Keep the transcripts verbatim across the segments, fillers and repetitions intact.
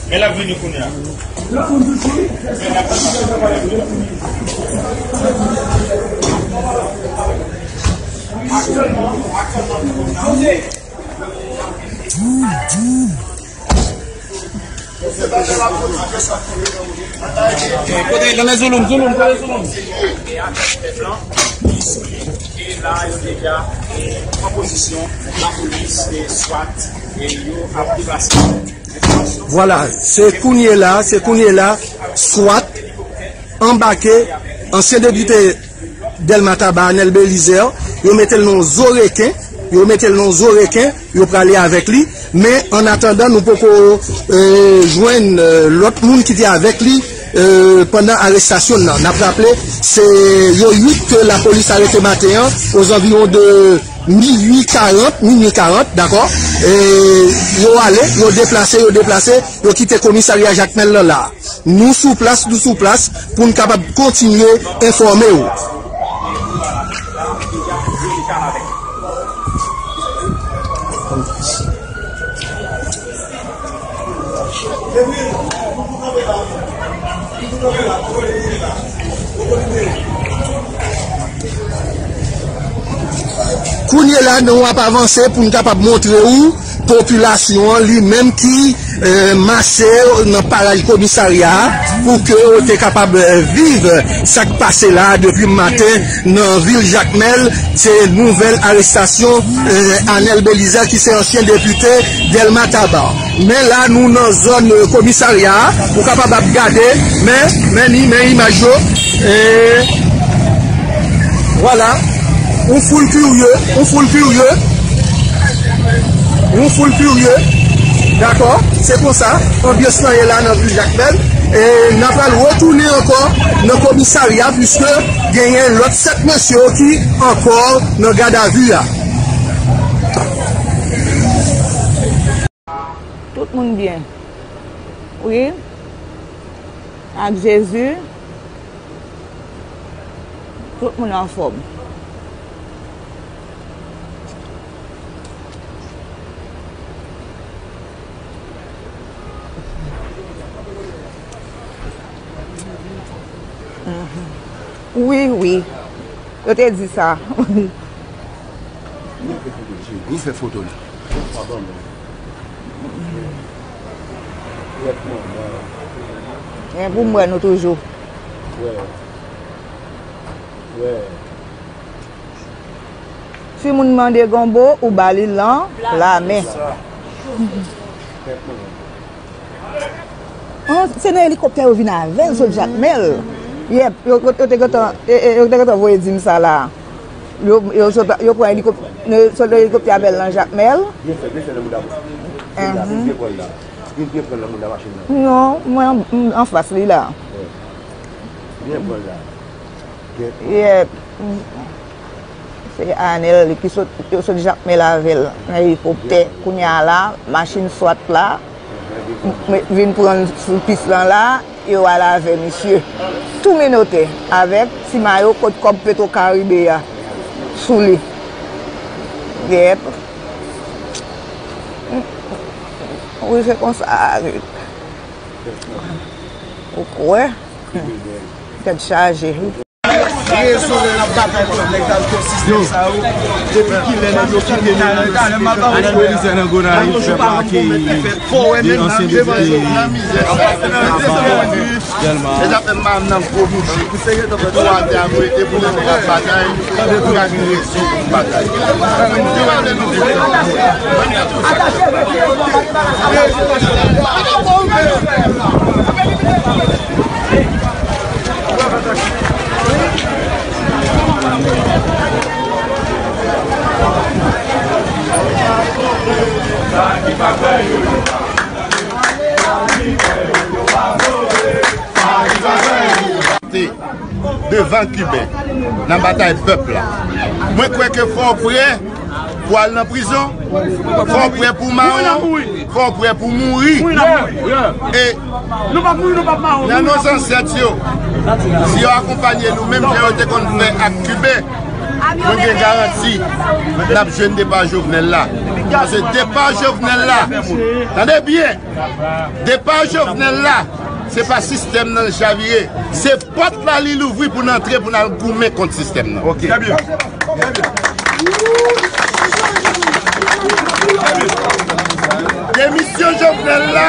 Men l ap vini kounye a. Kote, kote Zouloum, Zouloum, kote Zouloum? E la, yo deja, e, pran pozisyon, lapolis, e, swat, e, yo ap deplase. Vwala, se kounye la, se kounye la, swat anbake ansyen depite Dèlma Taba, Anèl Belizaire, yo mete l nan zo reken, yo mete l nan zo reken, yo prale avèk li. Men, an atandan, nou poko, e, jwenn, e, lòt moun ki te avèk li, e, pandan arestasyon l lan. N ap raple, se yo uit ke lapolis arete maten an, ozanviwon de minui karant, minui karant, dakò? E, yo ale, yo deplase, yo deplase, yo kite komisarya Jakmèl lan la. Nou sou plas, nou sou plas pou n kapab kontinye enfòme w. Kounye la, nou ap avanse pou n kapab montre w popilasyon an li menm ki, e, mache nan paraj komisarya a pou ke yo te kapab, e, viv sa k pase la a depi maten nan vil Jakmèl. Se nouvèl arestasyon, e, Anèl Belizaire ki se ansyen depite Dèlma Taba. Men la, nou nan zòn, e, komisarya a, ou kapab ap gade, men, men ni, men imaj yo. E, vwala. Yon foul kirye, yon foul kirye. Yon foul kirye. Dakò? Se konsa, anbyans lan ye la nan vil Jakmèl. E n a pral retounen ankò nan komisarya, piske genyen lòt sèt mesye yo ki ankò nan gadavi a. Tout moun byen. Wi. Ak Jezi, tout moun anfòm. Mhm. Wi, wi. Yo te di sa. Li fè foto li. Gen pou m wè nou toujou. Si moun mande gonbo, ou ba li lan lamen. An, se nan elikoptè yo vin avè l sot Jakmèl. Yèp, yo, yo, yo te gentan, e, e, yo te gentan voye di m sa la. Yo, yo sot, yo pran elikop-, yo sot nan elikoptè avè l nan Jakmèl. Byen fè, byen fè nan mouda mwen. Vin la, vin byen pran l la. Vin byen pran l nan mouda machin nan. Non, mwen an, m anfas li la. Byen pran l la. Yèp. Se Anèl ki sot, yo sot Jakmèl avè l nan elikoptè. Kounye a la, machin swat la, m, m, vin pran l sou pis lan la, yo al avè misye. Tou menotè, avèk ti mayo kot kòb Petro Caribe a sou li. Yèp. Wi, se konsa. Ou kwè? Tèt chaje. Rezon lè n ap batay kont nèg dal kò sistèm sa yo, depi kilè nèg yo kite nou menm? Anèl Belizaire nan Gonayiv fè pake de ansyen depite Taba Dèlma. Mezanmi, m pa nan gwo bouje. Pou atè a pou ete pou nèg ap batay, pou gade rezon pou batay. Devan Kiben, nan batay pèp la. Mwen kwè ke fò w prè pou al nan prizon, fò w prè pou mawon, fò w prè pou mouri. E nan non zansèt yo, si yo akonpanye nou, menm jan yo te konn fè ak Kiben, Mwen gen garanti n ap jwenn depa Jovenel la. Paske depa Jovenel la, tande byen, depa Jovenel la, se pa sistèm nan l chavire. Se pòt la li louvri pou n antre, pou n al goumen kont sistèm nan. Demisyon Jovenel la,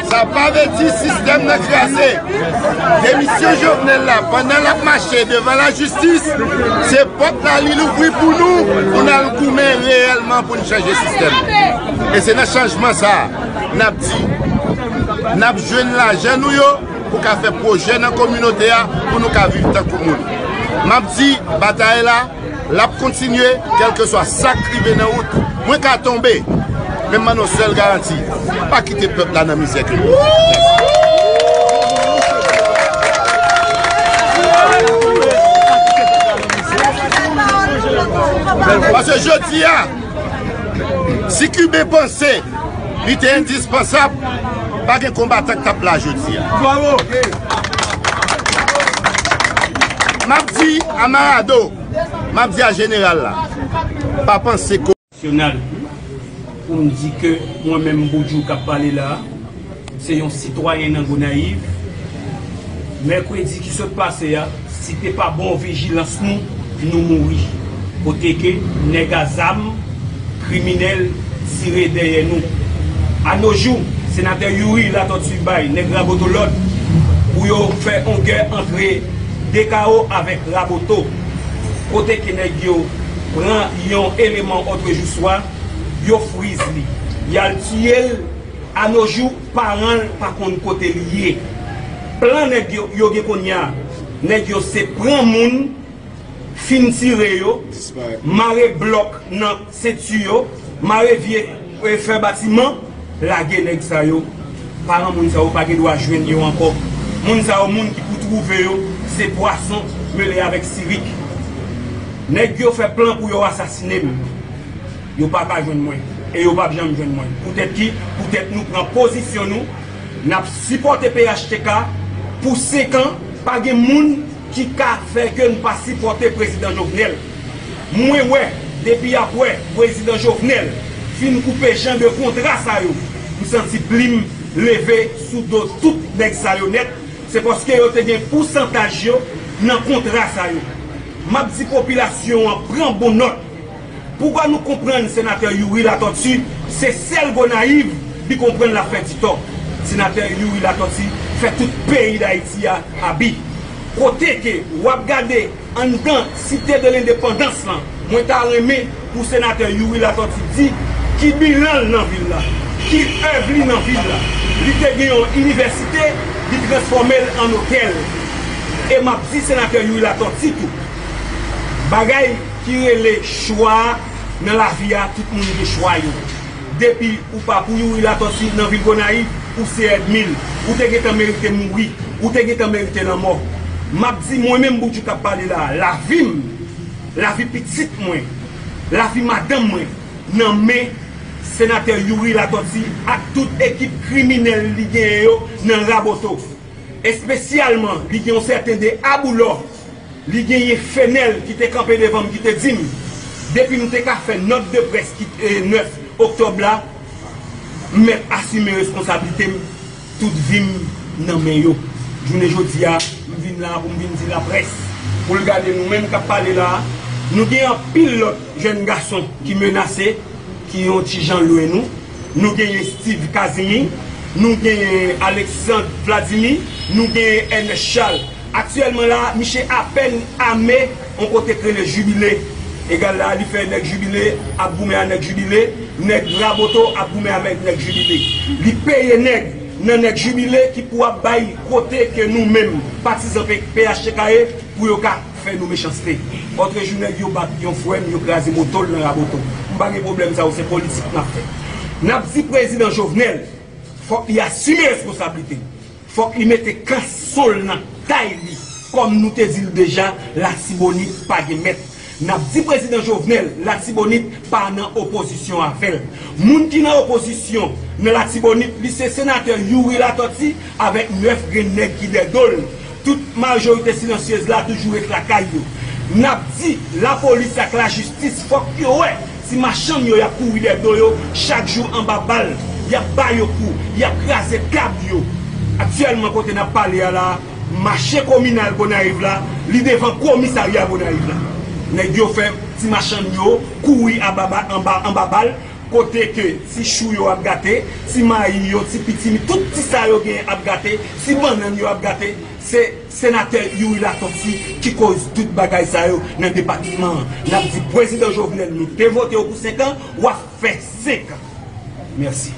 sa pa vle di sistèm nan kraze. Demisyon Jovenel la, pandan l ap mache devan lajistis, se pòt la li louvri pou nou, pou n al goumen reyèlman pou n chanje sistèm. E se nan chanjman sa a, n ap di, n ap jwenn lajan nou yo pou ka fè pwojè nan kominote a, pou nou ka viv tankou moun. M ap di, batay la, l ap kontinye, kèlkeswa sa k rive nan wout. Mwen ka tonbe, men m ban nou sèl garanti, pa kite pèp la nan mizè ke nou. Paske jodi a, si Kiben panse li te endispansab, pa gen konbatan k t ap la jodi a. M ap di a Marado, m ap di a jeneral la, pa panse ko- Nasyonal pou m di ke mwen menm Boudjou k ap pale la a, se yon sitwayen nan Gonayiv. Mèkredi ki sot pase a, si te pa bon vijilans nou, nou mouri. Kote ke nèg a zam, kriminèl, tire dèyè nou. Anojou, senatè Youri Latortue bay nèg Raboto lòd pou yo fè yon gè antre Dekawo avèk Raboto. Kote ke nèg yo pran yon eleman òtrejou swa, yo friz li, y al tiye l. Anojou, paran l pa konn kote li ye. Plan nèg yo, yo gen kounye a, nèg yo se pran moun, fin tire yo, mare blòk nan senti yo, mare vye, e, fè batiman, lage nèg sa yo. Paran moun sa yo pa gen dwa jwenn yo ankò. Moun sa yo, moun ki pou twouve yo, se pwason mele avèk sirik. Nèg yo fè plan pou yo asasinen m. Yo pa ka jwenn mwen. E yo p ap janm jwenn mwen. Poutèt ki, poutèt nou pran pozisyon nou, n ap sipòte P H T K pou senk an, pa gen moun ki ka fè ke n pa sipòte prezidan Jovenel. Mwen wè, depi apre prezidan Jovenel fin koupe jan de kontra sa yo, m santi plim leve sou do tout nèg sa yo nèt. Se paske yo te gen pousantaj yo nan kontra sa yo. M ap di popilasyon an pran bon nòt. Poukwa nou konprann senatè Youri Latortue, se sèl Gonayiv li konprann l ap fè ti tò. Senatè Youri Latortue fè tout peyi Dayiti a abi. Kote ke w ap gade anndan Site de Lendepandans lan, mwen ta renmen pou senatè Youri Latortue di ki bilan l nan vil la, ki èv li nan vil la. Li te gen yon inivèsite, li transfòme l an otèl. E m ap di senatè Youri Latortue tou, bagay ki rele chwa a, nan lavi a, tout moun gen chwa yo. Depi ou pa pou Youri Latortue nan vil Gonayiv, ou se ènmi l. Ou te gentan merite mouri. Ou te gentan merite lanmò. M ap di mwen menm Boudjou k ap pale la a, lavi m, lavi pitit mwen, lavi madanm mwen, nan men senatè Youri Latortue ak tout ekip kriminèl li genyen yo nan Raboto. Espesyalman, li gen yon sèten de Aboulò, li genyen Fenèl ki te kanpe devan m, ki te di m, depi m te ka fè nòt de près ki, e, nèf oktòb la, m mèt asime responsablite m, tout vi m nan men yo. Jounen jodi a, m vin la pou m vin di laprès, pou l gade nou menm k ap pale la a, nou gen anpil lòt jèn gason ki menase, ki yon ti jan lwen nou. Nou genyen Steve Casimir, nou genyen Alexandre Vladimir, nou genyen Ernest Charles. Aktyèlman la, misye apèn ame yon kote k rele Jibile. Egal la, li fè nèg Jibile ap goumen a nèg Jibile, nèg Raboto ap goumen avèk nèg Jibile. Li peye nèg nan nèg Jibile ki pou ap bay kote ke nou menm, patizan P-, P H T K ye, pou yo ka fè nou mechanste. Òtrejou nèg yo bat yon frè m, yo kraze moto l nan Raboto. M pa gen pwoblèm sa yo, se politik n ap fè. N ap di prezidan Jovenel, fòk li asime responsablite l. Fòk li mete kanson l nan tay li. Kòm nou te di l deja, Latibonit pa gen mèt. N ap di prezidan Jovenel, Latibonit pa nan opozisyon avè l. Moun ki nan opozisyon nan Latibonit, li se senatè Youri Latortue avèk nèf grenn nèg ki dèdo l. Tout majorite silansyez la toujou ret lakay yo. N ap di lapolis ak lajistis, fòk yo wè ti machann yo y ap kouri dèyè do yo chak jou anba bal, y ap ba yo kou, y ap kraze kab yo. Aktyèlman, kote n ap pale a la, mache kominal Gonayiv la, li devan komisarya Gonayiv la. Nèg yo fè ti machann yo kouri anba, anba, anba bal, kote ke ti chou yo ap gate, ti mayi yo, ti pitimi, tout ti sa yo genyen ap gate, ti bannann yo ap gate. Se senatè Youri Latortue ki koz tout bagay sa yo nan depatman an. N ap di prezidan Jovenel, nou te vote w pou senk an, w ap fè senk an. Mèsi.